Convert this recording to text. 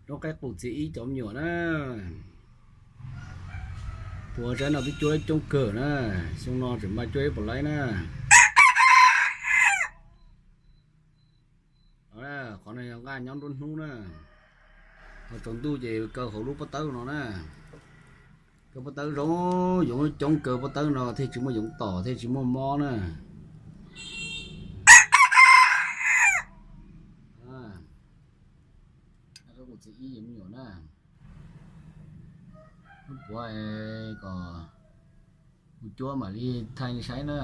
Roob Qaib Qus Txiv Ib cov me nyuam na. Tus saib no twb cuab coob kawg na, xyoo no tseem mas cuab ib puas laib na. Qhov no yog nqaj nyob nruab hnub na, ho tsaus ntuj ces kaw hauv lub pob tawb no na. Kaw pob tawb zoo, yoov coob kaw pob tawb no thiaj tsis muaj yoov tom thiaj tsis muaj mob na. Qaib Qus Txiv Ib me nyuam na, lub puav kom kuv cuab mam li thaij nej saib na.